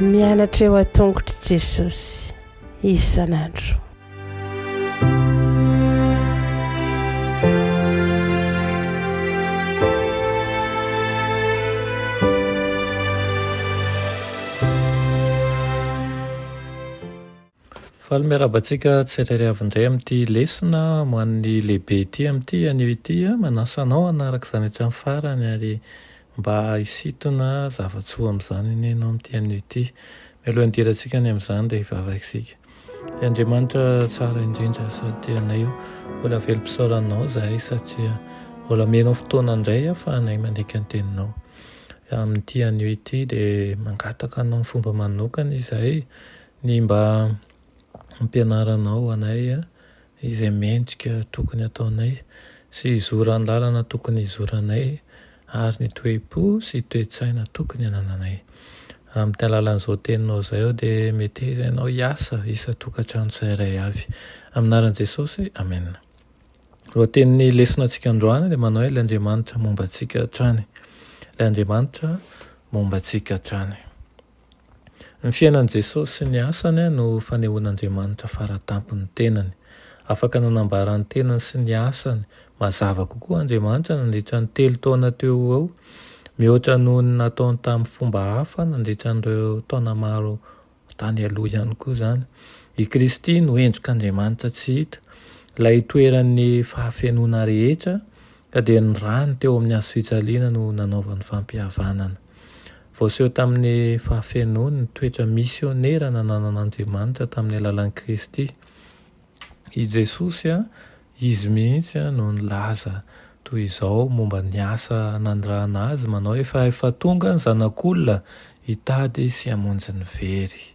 Mianatra eo an-tongotr'i Jesosy isan'andro. Faly miarahaba antsika tsirairay avy indray amin'ity lesona ho an'ny lehibe ity amin'ity anio ity. Manasa anao hanaraka izany hatramin'ny farany ary mba hisintona zava-tsoa amin'izany anie ianao amin'ity anio ity. Mialohan'ny hidirantsika any amin'izany dia hivavaka isika. Ry Andriamanitra tsara indrindra sady tia anay o, mbola velom-pisaorana anao izahay satria mbola omenao fotoana indray ahafahanay mandika ny teninao. Amin'ity anio ity dia mangataka anao amin'ny fomba manokana izahay Ny mba hampianaranao anay izay mendrika tokony hataonay sy hizoran'ny lalana tokony hizoranay ary ny toe-po sy toe-tsaina tokony hanananay. Amin'ny alalan'izao teninao izao aho dia meteza ianao hiasa isan-tokantrano tsirairay avy. Amin'ny anaran'i Jesosy, amena. Lohatenin'ny lesona antsika androany dia manao hoe ilay Andriamanitra momba antsika hatrany. Ilay Andriamanitra momba antsika hatrany. Ny fiainan'i Jesosy sy ny asany no fanehoan'Andriamanitra fara-tampony ny tenany. Afaka nanambara ny tenany sy ny asany mazava kokoa Andriamanitra nandritra ny telo taona teo ho eo, mihoatra noho ny nataony tamin'ny fomba hafa nandritra an'ireo taona maro tany aloha ihany koa izany. I Kristy no endrik'Andriamanitra tsy hita, ilay itoeran'ny fahafenoana rehetra, ka dia ny rany teo amin'ny hazofijaliana no nanaovany fampihavanana. Voaseho tamin'ny fahafenoany ny toetra misionera nananan'Andriamanitra tamin'ny alalan'i Kristy. I Jesosy, Izy mihitsy no nilaza toy izao momba ny asa nanirahana Azy, manao hoe, Fa efa tonga ny Zanak'olona hitady sy hamonjy ny very.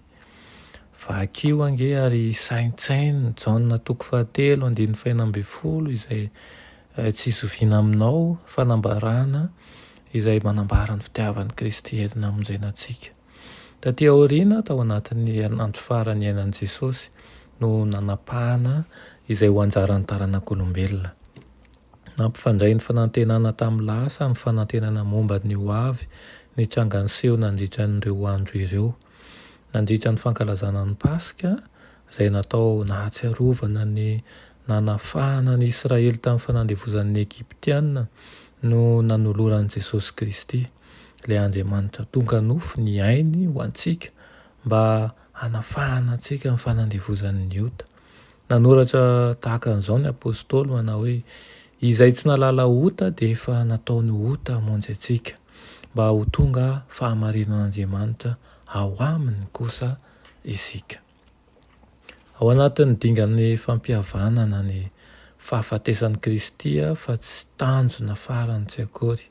Vakio ange ary saintsaino ny Jaona toko fahatelo andininy fahenina ambin'ny folo izay tsy zoviana aminao, fanambarana izay manambara ny fitiavan'i Kristy entina hamonjena antsika. Taty aoriana, tao anatin'ny herinandro farany niainan'i Jesosy, no nanapahana izay ho anjaran'ny taranak'olombelona. Nampifandray ny fanantenana tamin'ny lasa amin'ny fanantenana momba ny ho avy ny tranga niseho nandritra an'ireo andro ireo. Nandritra ny fankalazana ny Paska, izay natao nahatsiarovana ny nanafahana ny Israely tamin'ny fanandevozan'ny Egyptiana, no nanoloran'i Jesosy Kristy, ilay Andriamanitra tonga nofo, ny ainy ho antsika, mba hanafahana antsika amin'ny fanandevozan'ny ota. Nanoratra tahaka an'izao ny apostoly manao hoe, Izay tsy nahalala ota dia efa nataony ota hamonjy antsika, mba ho tonga fahamarinan'Andriamanitra ao aminy kosa isika. Ao anatin'ny dingan'ny fampihavanana ny fahafatesan'i Kristy fa tsy tanjona farany tsy akory.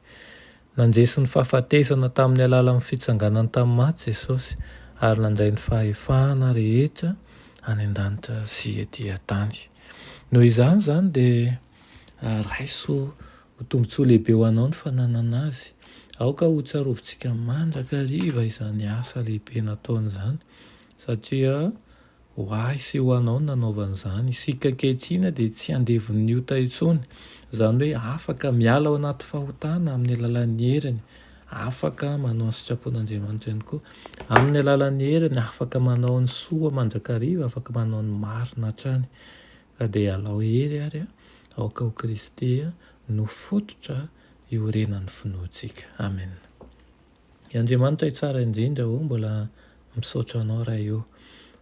Nandresy ny fahafatesana tamin'ny alalan'ny fitsanganany tamin'ny maty Jesosy ary nandray ny fahefana rehetra any an-danitra sy ety an-tany. Noho izany izany dia raiso ho tombontsoa lehibe ho anao ny fananana azy. Aoka hotsarovintsika mandrakariva izany asa lehibe nataony izany satria Ho ahy sy ho anao no nanaovana izany. Isika ankehitriny dia tsy andevon'ny ota intsony. Izany hoe afaka miala ao anaty fahotana amin'ny alalan'ny heriny. Afaka manao ny sitrapon'Andriamanitra ihany koa. Amin'ny alalan'ny heriny, afaka manao ny soa mandrakariva, afaka manao ny marina hatrany. Ka dia alao hery ary, aoka ho Kristy no fototra iorenan'ny finoantsika. Amen. Andriamanitra tsara indrindra o, mbola misaotra anao Ray o,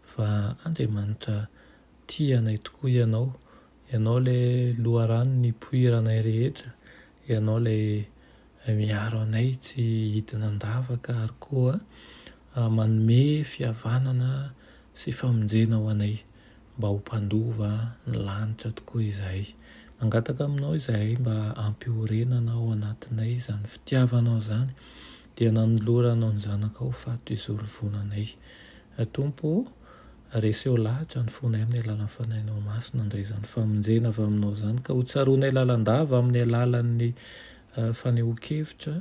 fa Andriamanitra tia anay tokoa Ianao, Ianao ilay loharano nipoiranay rehetra, Ianao ilay miaro anay tsy hidina an-davaka ary koa manome fihavanana sy famonjena ho anay. Mba ho mpandova ny lanitra tokoa izahay. Mangataka aminao izahay mba hampiorenana ao anatinay izany fitiavanao izany, dia nanoloranao ny Zanakao ho faty hizoro vono anay. Tompo ô, reseho lahatra ny fonay amin'ny alalan'ny Fanahinao Masina handray izany famonjena avy aminao izany, ka hotsaroanay lalandava amin'ny alalan'ny fanehoan-kevitra,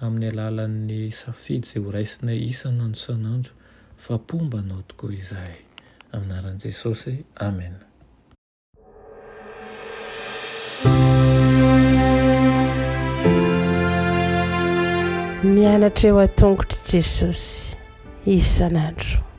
amin'ny alalan'ny safidy izay horaisinay isan'andro isan'andro, fa mpomba Anao tokoa izahay. Amin'ny anaran'i Jesosy, amena. Mianatra eo an-tongotr'i Jesosy isan'andro.